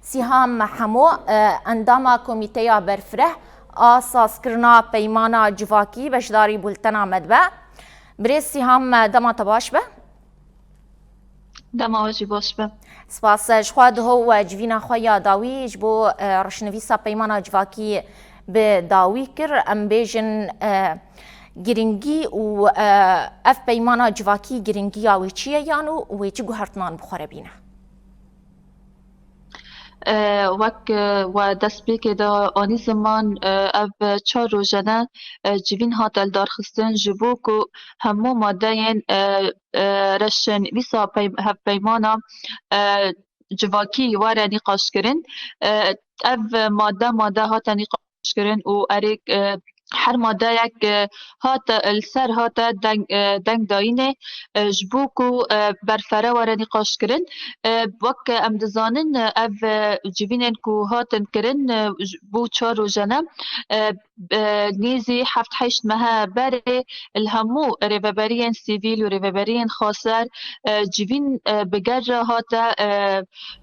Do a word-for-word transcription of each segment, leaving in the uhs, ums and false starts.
Sîham Hemo, e, endama Komîteya Berfireh a sazkirina Peymana Civakî beşdarî bultena me dibe. Birêz Sîham, e, dema te baş be. Dema we jî baş be. Spas. Ji xwe diho we civîna xwe ya dawî ji bo, e, rişnivîsa Peymana Civakî bi dawî kir. Em bêjin, e, girîngî û, e, ev Peymana Civakî girîngiya wê çi ye yan û wê çi guhertinan bi xwe re bîne? E, wek, e, we destpêkê de anî ziman, e, ev çar rojane, e, civîn hate lidarxistin ji bo ku hemû madeyên, e, e, reşnivîsa pey-, hevpeymana, e, civakî were nîqaşkirin. E, ev made, made hate nîqaşkirin û erê, e, her madeyek, e, hate, li ser hate deng, e, deng dayînê, e, ji bo ku, e, berfere were nîqaşkirin. E, wek em dizanin, e, ev, e, civînên ku hatin kirin, e, ji, bo çar rojane, e, e, nêzî heft heşt mehe berê li hemû rêveberiyên sivîl û rêveberiyên xweser, e, civîn, e, bi ger re hate, e,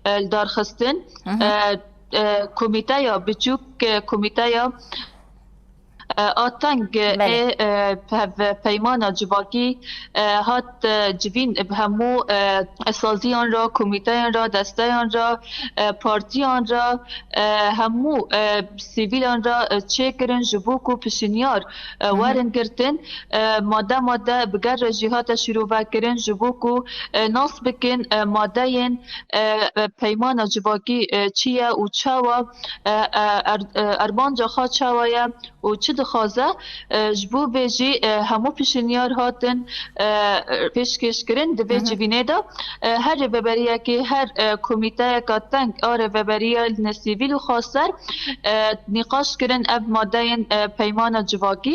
e, lidarxistin. Hı hı. E, e, komîteya biçûk, e, komîteya, e, a teng, e, Belê. ê, e, pev-, peymana civakî, e, hat, e, civîn bi hemû, e, saziyan re, komîteyan re, desteyan re, e, partiyan re, e, hemû, e, sivîlan re, e, çêkirin ji bo ku pişinyar, e, Hı hı. werin girtin. E, made made bi ger re jî hate şîrovekirin ji bo ku, e, nas bikin, e, madeyên, e, e, peymana civakî, e, çi ye û çawa, e, e, er-, e, armanca xwe çawa ye û çi dixwaze, e, ji bo vê jî, e, hemû pişinyar hatin, e, pêşkêş kirin di vê Hı hı. civînê de. E, her rêveberiyekê, her, e, komîteyeka teng a rêveberiya sivîl û xweser, e, nîqaş kirin ev madeyên, e, peymana civakî.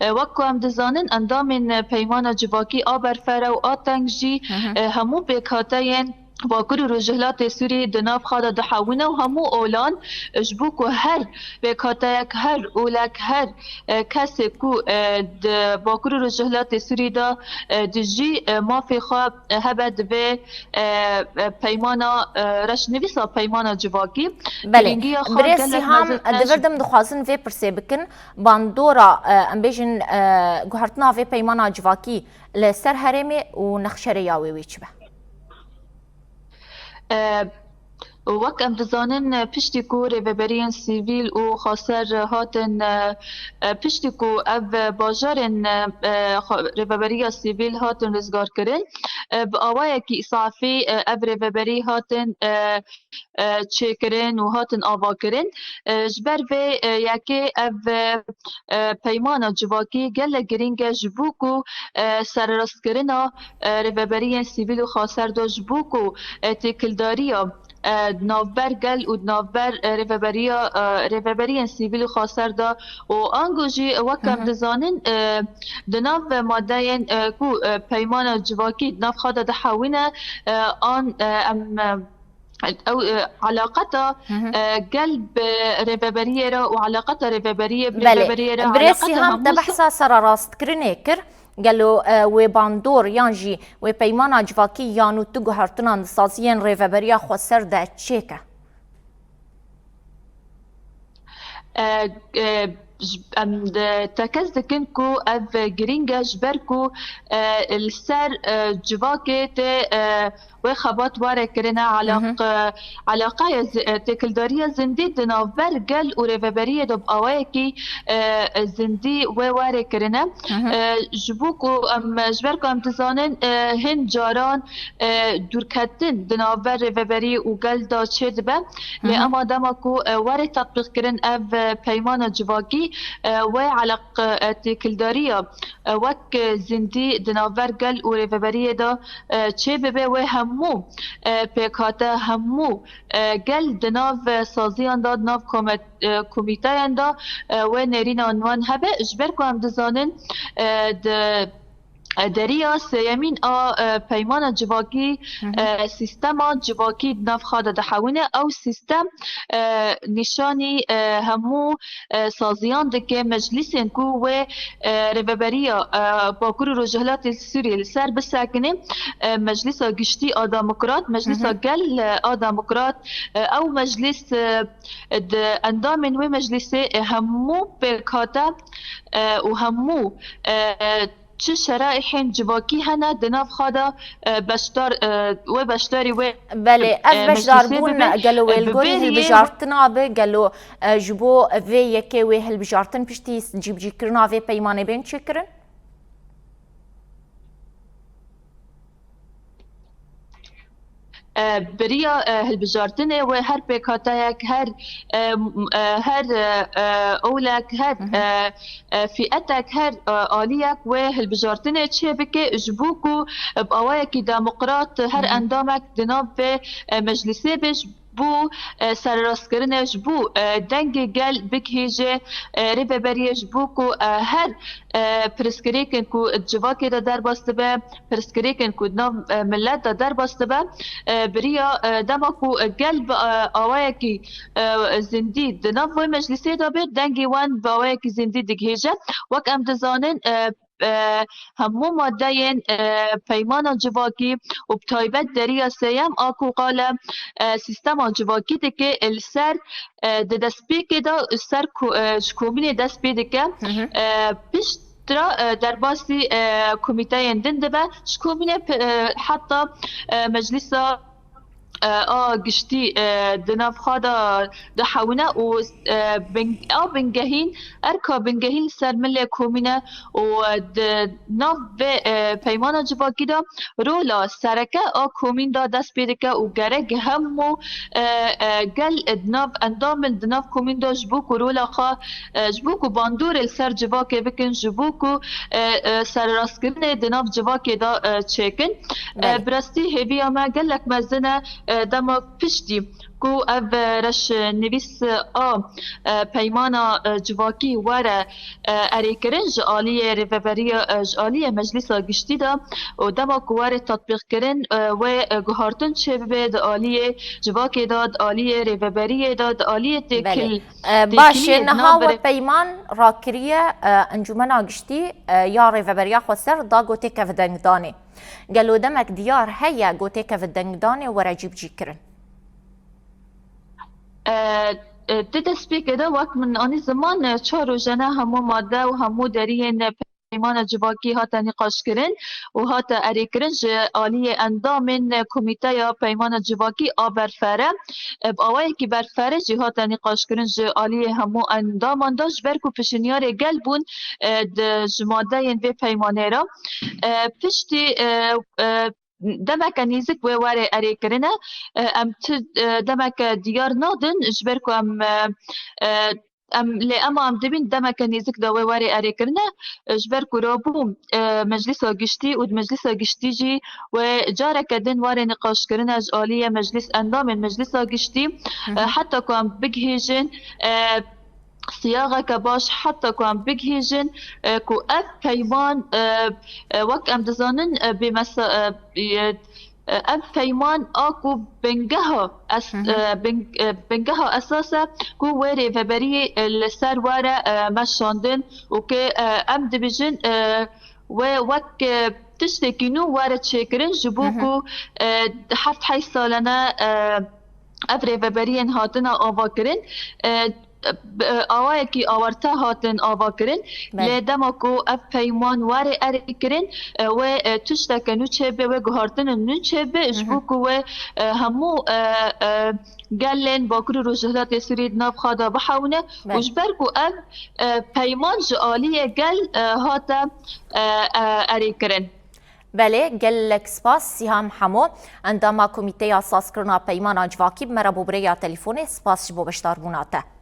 E, wek ku em dizanin, endamên, e, peymana civakî a berfere û a teng jî, Hı hı. e, hemû pêkhateyên Bakur û Rojhilatê Sûrî di nav xwe de dihewine û hemû olan, e, ji bo ku her pêkhateyek, her olek, her, e, kesê ku, e, di Bakur û Rojhilatê Sûrî de, e, dijî, e, mafê xwe, e, hebe, divê, e, e, peymana, e, reşnivîsa peymana civakî. Belê. Girîngiya xwe Birêz gelek Sîham, mezin e, e, ji divirdim dixwazin vê pirsê bikin. Bandora, e, em bêjin, e, guhertina vê peymana civakî li ser herêmê û nexşerê ya wê wê çi be? E, wek em dizanin, piştî ku rêveberiyên sivîl û xweser hatin, e, e, piştî ku ev bajarên, e, xwe-, rêveberiya sivîl hatin rizgarkirin, e, bi awayekî îsafî, e, ev rêveberî hatin, e, e, çêkirin û hatin avakirin. E, ji ber vê, e, yekê ev, e, e, peymana civakî gelek girîng e ji bo ku, e, serrastkirina, e, rêveberiyên sivîl û xweser de ji bo ku, e, têkildariya, e, navber gel û navber, e, rêveberiya, e, rêveberiyên sivîl û xweser de û ango jî wek Hı em hı. dizanin, e, di nav madeyên, e, ku, e, peymana civakî di nav xwe de dihewîne, e, an, e, em, e, ew, e, eleqeta, Hı hı. e, gel bi rêveberiyê re û eleqeta rêveberiyê bi Belê. rêveberiyê re, Birêz eleqeta Sîham, te hemû behsa serarastkirinê kir. Gelo, e, wê bandor yan jî wê peymana civakî yan û tu guhertinan di saziyên rêveberiya xweser de çêke? E, e, ji, em de tekez dikin ku ev girîng e, ji ber ku, e, li ser, e, civakê tê, e, wê xebat were kirine, Hı hı. eleq-, e, eleqeya zi-, e, têkildariya zindî di navber gel û rêveberiyê de bi awayekî, e, e, zindî wê were kirine. Hı hı. E, ji bo ku em, ji ber ku em dizanin, e, hin caran, e, dûrketin di navber rêveberî û gel de çêdibe. Lê Hı hı. ema dema ku, e, were tetbîqkirin ev, e, peymana civakî, e, wê eleq-, e, têkildariya, e, wek, e, zindî di navber gel û rêveberiyê de, e, çêbibe, wê hemû, e, pêkhate, hemû, e, gel di nav, e, saziyan de, di nav komet-, e, komîteyan de, e, wê nêrîna wan hebe, ji ber ku em dizanin, e, di e, deriya sêyemîn a, e, peymana civakî, e, sîstema civakî di nav xwe de dihewine. Ew sîstem, e, nîşanî, e, hemû, e, saziyan dike, meclîsên ku wê, e, rêveberiya, e, Bakur û Rojhilatê Sûriyê li ser bisekine, e, Meclîsa Giştî a Demokrat, Meclîsa Gel, e, a Demokrat, e, ew meclîs, e, di endamên wê meclîsê, e, hemû pêkhate, e, û hemû, e, çi şeraîhên civakî hene di nav xwe de, e, beşdar, e, wê beşdarî wê, Belê, ev e, meclîsê beşdarbûn bibe, gelo e, wê li bi gorî vê rê hilbijartina be, gelo, e, ji bo vê yekê wê hilbijartin piştî cîbicîkirina vê peymanê bên çêkirin? E, beriya, e, hilbijartinê wê her pêkhateyek, her, e, m-, e, her, e, e, ewlek, her, e, e, fîetek, her, e, aliyek wê hilbijartinê çêbike, ji bo ku bi awayekî demokrat her endamek di nav vê, e, meclîsê be, ji bo, e, sererastkirinê, ji bo, e, dengê gel bigihêje, e, rêveberiyê, ji bo ku, e, her, e, pirsgirêkên ku di civakê de derbas dibe, pirsgirêkên ku di nav, e, milet de derbas dibe, e, beriya, e, dema ku, e, gel bi, e, awayekî, e, zindî di nav wê meclîsê de be, dengê wan bi awayekî zindî digihêje. Wek em dizanin, e, e, hemû madeyên, e, peymana civakî û bi taybet deriya sêyem a ku qale, e, sîstema civakî dike, e, li ser, e, di destpêkê de ser ku, e, ji komînê dest pê dike, e, pişt Tira, e, derbasî, e, komîteyên din dibe. Ji komînê pe-, e, heta, e, meclîsa, e, a giştî, e, di nav xwe de dihewine û, e, bin-, a bingehîn, erka bingehîn li ser milê komîne û, e, di nav vê, e, peymana civakî de rola sereke a komîn de dest pê dike û gerek hemû, e, e, gel, e, di nav endamên di nav komîn de ji bo ku rola xwe e, ji bo ku bandorê li ser civakê bikin, ji bo ku, e, e, sererastkirinê di nav civakê de, e, çêkin. E, Belê. Bi rastî hêviya me gelek mezin e, e, dema piştî ku ev, e, reşnivîs a, e, peymana, e, civakî were, e, erêkirin ji aliyê rêveberiya, e, ji aliyê Meclîsa Giştî de û dema ku were tatbîqkirin, e, wê, e, guhartin çêbibe di aliyê civakê de, di aliyê rêveberiyê de, di aliyê têkil Belê. E, baş e, niha we peyman rakiriye, e, Encûmena Giştî, e, ya Rêveberiya Xweser da ku têkeve dengdanê. Gelo demek diyar heye ku têkeve dengdanê were cîbicîkirin? E, e, di destpêkê de wek min anî ziman, e, çar rojane hemû madde û hemû deriyên, e, peymana civakî hate nîqaşkirin û hate erêkirin ji aliyê endamên Komîteya Peymana Civakî a Berfere. Bi awayekî berfere jî hate nîqaşkirin ji aliyê hemû endaman de, ji ber ku pişinyarê gel bûn, e, di, ji madeyên vê peymanê re. E, piştî, e, e, demeke nêzik wê were erêkirine. E, em ti, e, demeke diyar nadin, ji ber ku em, e, e, Em, lê ema em dibîn demeke nêzik de wê were erêkirine, e, ji ber ku rabû, e, Meclîsa Giştî û di Meclîsa Giştî jî wê careke din were nîqaşkirine ji aliyê meclîs, endamên Meclîsa Giştî, Hı hı. e, heta ku em bigihîjin, e, siyaxeke baş, heta ku em bigihîjin, e, ku ev peyman, e, e, wek em dizanin, e, bê mesa-, e, e, Ev peyman a ku bingeha es-, Hı hı. e, bin-, e, bingeha esas e ku wê rêveberiyê, e, li ser were, e, meşandin û ku, e, em dibêjin, e, wê wek, e, tiştekî nû were çêkirin, ji bo Hı hı. ku, e, heft heyş salane, e, ev rêveberiyên hatine avakirin. E, bi, e, awayekî awarte hatin avakirin. Belê. Lê dema ku ev peyman were erêkirin, e, wê, e, tişteke nû çêbe, wê guhartinên nû çêbe, ji Hı hı. bo ku wê, e, hemû, e, e, gelên Bakur û Rojhilatê Sûriyê di nav xwe de bihewine û Belê. ji ber ku ev, e, peyman ji aliyê gel, e, hate, e, e, erêkirin. Belê, gelek spas Sîham Hemo, endama Komîteya Sazkirina Peymana Civakî bi me re bû bi rêya telefonê. Spas ji bo beşdarbûna te.